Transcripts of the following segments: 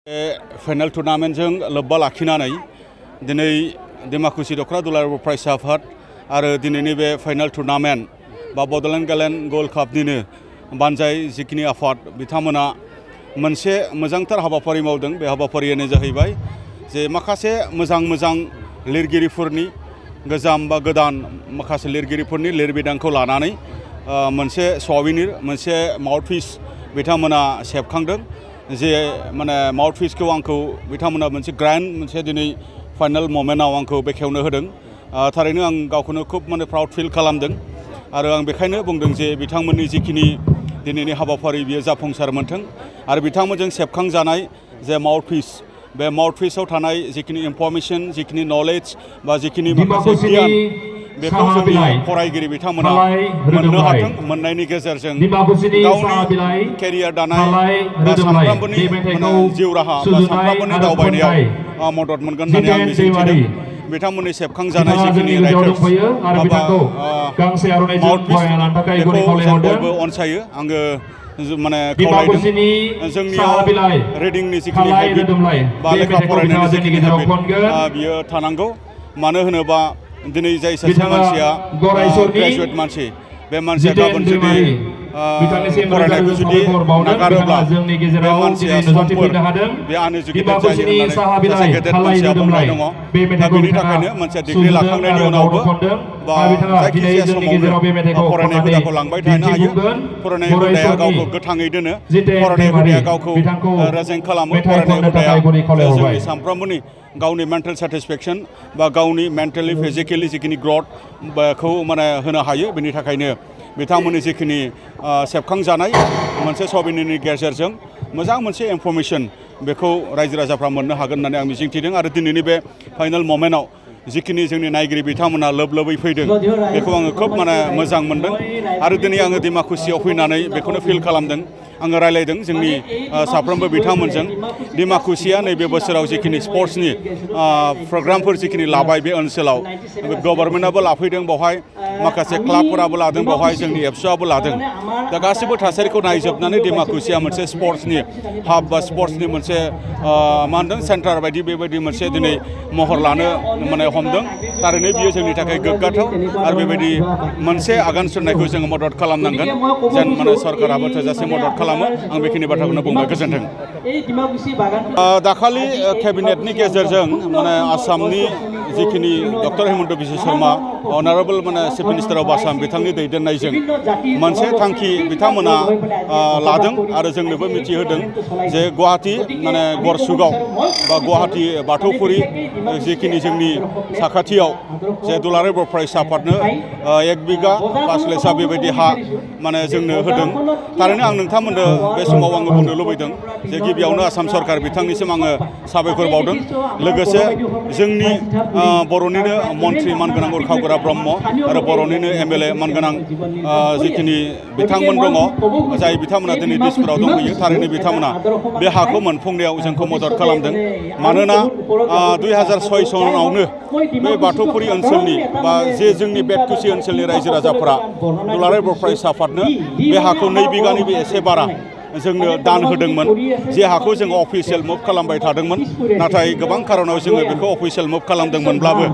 Final टुर्नामेन्टजों लोब्बा लाखिनानै दिनै डिमाकुसि दख'रा दुलाराय बर' फरायसा आफाद आरो दिनैनि बे फाइनाल टुर्नामेन्ट बा बड'लेण्ड गेलेन गल्ड कापनिनो बानजाय जिखिनि आफाद बिथांमोना मोनसे मोजांथार हाबाफारि मावदों। बे हाबाफारियानो जाहैबाय जे माखासे मोजां लिरगिरिफोरनि गोजाम बा गोदान माखासे लिरगिरिफोरनि लिरबिदांखौ लानानै मोनसे सविनिर मोनसे माउथपिस बिथांमोना सेबखांदों। जे माने माउथपिसखौ आंखौ बिथांमोना मोनसे ग्रैंड मोनसे दिनै फाइनाल मोमेन्टआव आंखौ बेखेवनो होदों। थारैनो आं गावखौनो खुब माने प्राउड फिल खालामदों आरो आं बेखायनो बुंदों जे बिथांमोननि जिखिनि दिनैनि हाबाफारि बियो जाफुंसार मोनथों आरो बिथांमोनजों सेबखांजानाय जे माउथपिस बे माउथपिसआव थानाय जिखिनि इनफरमेशन जिखिनि नलेज बा जिखिनि माखासे गियान बेखौ जोंनि फरायगिरि बिथांमोना मोननो हाथों। मोननायनि गेजेरजों गावनि केरियार दानाय बा सानफ्रामबोनि जिउ राहा बा सानफ्रामबोनि दावबायनायाव मदद मोनगोन होननानै आं मिजिंथिदों। बिथांमोननि सेबखांजानाय जिखिनि राइटार्स माबा माउथपिस बेखौ जों बयबो अनसायो। आङो माने खावलायदों जोंनियाव रिडिंनि जिखिनि हेबिट बा लेखा फरायनायनि जिखिनि हेबिट बियो थानांगौ। मानो होनोबा दिनै जाय सासे मानसिया ग्रेजुवेट मानसि बे मानसिया गाबोन जुदि फरायनायखौ जुदि नागारोब्ला बे मानसिया समफोर बे आनइडुकेटेड जायो होननानै सासे गेदेर मानसिया बुंनाय दङ। दा बेनि थाखायनो मोनसे डिग्री लाखांनायनि उनावबो बा जायखिजाया समावनो फरायनाय हुदाखौ लांबाय थानो हायो। फरायनाय हुदाया गावखौ गोथाङै दोनो, फरायनाय हुदाया गावखौ रेजें खालामो, फरायनाय हुदाया जोंनि सानफ्रोमबोनि गावनि मेन्टेल सेटिसफेक्सन बा गावनि मेन्टेलि फिजिकेलि जिखिनि ग्रथ बेखौ माने होनो हायो। बेनि थाखायनो बिथांमोननि जिखिनि सेबखांजानाय मोनसे सबिनिनि गेजेरजों मोजां मोनसे इनफरमेशन बेखौ रायजो राजाफ्रा मोननो हागोन होननानै आं मिजिंथिदों। आरो दिनैनि बे फाइनाल मोमेन्टआव जिखिनि जोंनि नायगिरि बिथांमोना लोबै फैदों बेखौ आङो खोब माने मोजां मोनदों। आरो दिनै आङो डिमाकुसियाव फैनानै बेखौनो फिल खालामदों। आङो रायलायदों जोंनि साफ्रोमबो बिथांमोनजों। डिमाकुसिया नैबे बोसोराव जिखिनि स्पर्ट्सनि प्रग्रामफोर जिखिनि लाबाय बे ओनसोलाव गभर्नमेन्टआबो लाफैदों, बेवहाय माखासे क्लाबफोराबो लादों, बेवहाय जोंनि एबसुआबो लादों। दा गासैबो थासारिखौ नायजोबनानै डिमाकुसिया मोनसे स्पर्ट्सनि हाब बा स्पर्ट्सनि मोनसे मा होनदों सेन्टार बायदि बेबायदि मोनसे दिनै महर लानो माने हमदों। थारैनो बियो जोंनि थाखाय गोग्गाथाव आरो बेबायदि मोनसे आगान सुरनायखौ जोङो मदद खालामनांगोन। जेन माने सरकाराबो थोजासे मदद खालामो। आं बेखिनि बाथ्राखौनो बुंबाय। गोजोन्थों। दाखालि केबिनेटनि गेजेरजों माने आसामनि जिखिनि डक्टर हिमन्त बिश्व शर्मा अनारेबल माने चिफ मिनिस्टार अफ आसाम बिथांनि दैदेननायजों मोनसे थांखि बिथांमोना लादों आरो जोंनोबो मिथिहोदों जे गुवाहाटी माने गरसुगाव बा गुवाहाटी बाथौफुरि जिखिनि जोंनि साखाथियाव जे दुलाराय बर' फरायसा आफादनो 1 बिघा 5 लेसा बेबायदि हा माने जोंनो होदों। थारैनो आं नोंथांमोननो बे समाव आङो बुंनो लुबैदों जे गिबियावनो आसाम सरकार बिथांनिसिम आङो साबायखर बावदों। लोगोसे जोंनि बर'निनो मन्त्रि मानगोनां उरखाव ब्रह्म आरो बर'निनो MLA मानगोनां जिखिनि बिथांमोन दङ, जाय बिथांमोना दिनै दिसपुराव दंफैयो। थारैनो बिथांमोना बे हाखौ मोनफुंनायाव जोंखौ मदद खालामदों। मानोना 2006 सनावनो बे बाथौफुरि ओनसोलनि बा जे जोंनि बेतकुसि ओनसोलनि रायजो राजाफोरा दुलाराय बर' फरायसा आफादनो बे हाखौ 2 बिघानिबो एसे बारा जोंनो दान होदोंमोन। जे हाखौ जोङो अफिसियेल मुभ खालामबाय थादोंमन, नाथाय गोबां खारनाव जोङो बेखौ अफिसियेल मुभ खालामदोंमोनब्लाबो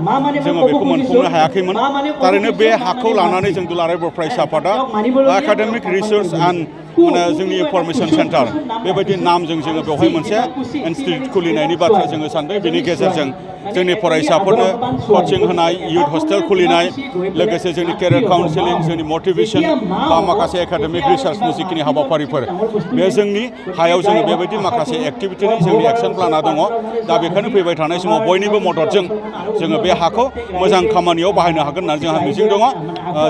जोङो बेखौ मोनफुंनो हायाखैमोन। थारैनो बे हाखौ लानानै जों दुलाराय बर' फरायसा आफादा एकाडेमिक रिसार्च एन्ड माने जोंनि इनफरमेशन सेन्टार बेबायदि नामजों जोङो बेवहाय मोनसे इनस्टिट्युट खुलिनायनि बाथ्रा जोङो सानदों। बेनि गेजेरजों जोंनि फरायसाफोरनो कचिं होनाय, इयुथ हस्टेल खुलिनाय, लोगोसे जोंनि केरियार काउन्सिलिं, जोंनि मटिभेशन बा माखासे एकाडेमिक रिसार्चनि जिखिनि हाबाफारिफोर बे जोंनि हायाव जोङो बेबायदि माखासे एक्टिभिटिनि जोंनि एक्सन प्लाना दङ। दा बेखायनो फैबाय थानाय समाव बयनिबो मददजों जोङो बे हाखौ मोजां खामानियाव बाहायनो हागोन होननानै जोंहा मिजिं दङ।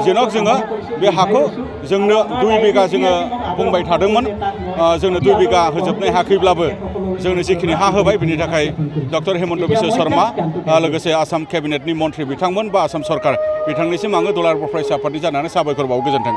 जेन' जोङो बे हाखौ जोंनो 2 बिघा जोङो बुंबाय थादोंमोन, जोंनो 2 बिघा होजोबनो हायाखैब्लाबो जोंनो जिखिनि हा होबाय बिनि थाखाय डक्टर हिमन्त बिश्व शर्मा लोगोसे आसाम केबिनेटनि मन्त्रि बिथांमोन बा आसाम सरकार बिथांनिसिम आङो दुलाराय बर' फरायसा आफादनि जानानै साबायखर बावो। गोजोन्थों।